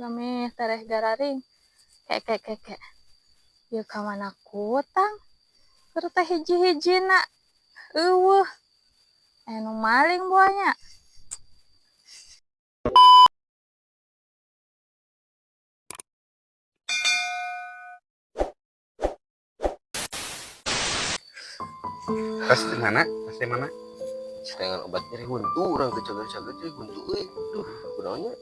Lami tereh gararing. Kek kek kek kek. Ieu ka mana kutang? Keur teh hiji-hijina. Eueuh. Aya nu maling buah nya. Tas di mana? Tas di mana? Sedangkan obat nyeri huntu urang teu cager-cager nyeri huntu euy. Duh, kunaon nya?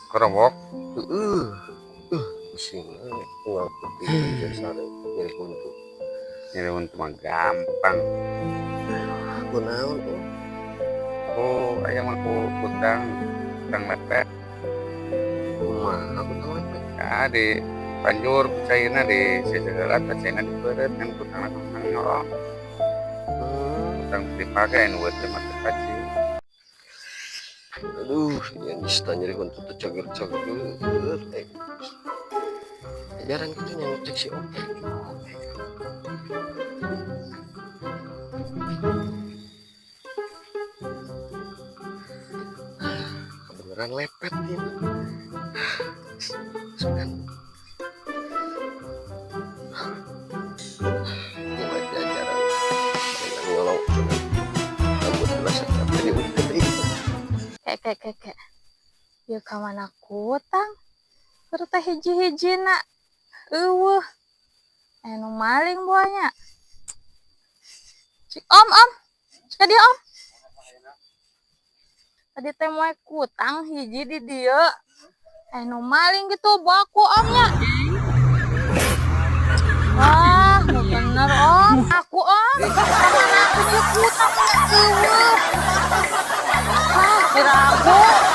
Kerobok. Heeh. Pusing euy, unggal peuting jasa nyeri huntu. Nyeri huntu mah gampang. Kunaon oh? Oh, aya mah ku kutang, kutang lepet. Kumaha kutang lepet? Ah, di panjur cairna di sejagat cairna dibeureut kan kutangna kutang nyolong. Kutang dipake nu teu mah teu paci. Aduh, yang nista nyeri huntu teu cager-cager. Eh. Ajaran kitu nya ngecek si Oke. Kebeneran lepet nih. Sebentar. Ini mah diajaran. Dengan nyolong rambut belas capek di ujung deui. Kek kek kek kek. Ieu ka mana kutang? Keur teh hiji-hijina. Eueuh. Aya nu maling buah nya. Cik om om. Cik ka dieu om. Tadi teh moe kutang hiji di dieu. Aya nu maling gitu bawa ku om nya. Wah, nu bener om. Aku om. Kamana aku ieu kutang eueuh. Wah, kira aku.